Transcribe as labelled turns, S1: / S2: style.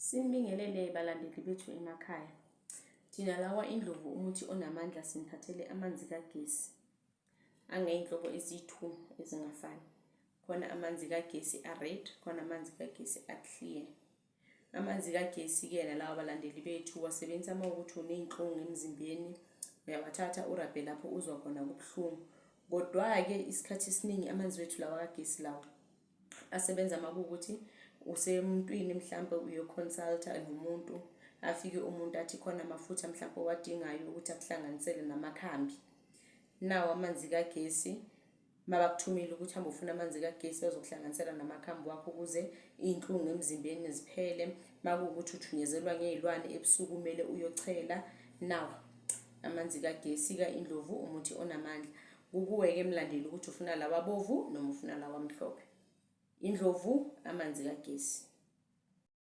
S1: Sinibingelele balandeli bethu emakhaya. Thina lawa Indlovu umuthi onamandla siniphathele amanzi kagesi angeyinhlobo eziyi-2 ezingafani. Khona amanzi kagesi a-red, khona amanzi kagesi a-clear. Amanzi kagesi-ke nalawa balandeli bethu wasebenzisa uma ukuthi uney'nhlungu emzimbeni, uyawathatha urabhe lapho uzwa khona kubuhlungu. Kodwa-ke isikhathi esiningi amanzi wethu lawa kagesi lawa asebenza uma kuwukuthi usemntwini mhlampe uyoconsulta nomuntu, afike umuntu athi khona amafutha mhlampe owadingayo ukuthi akuhlanganisele namakhambi. Nawo amanzi kagesi Mabakuthumile ukuthi hamba ufuna amanzi kagesi bazokuhlanganisela namakhambi wakho ukuze iy'nhlungu emzimbeni ziphele. Makuwukuthi uthunyezelwa ngey'lwane ebusuku kumele uyochela. Nawa amanzi kagesi ka-Indlovu umuthi onamandla. Kukuwe-ke mlandeli ukuthi ufuna lawa abovu noma ufuna lawa amhlophe. Indlovu amanzi kagesi.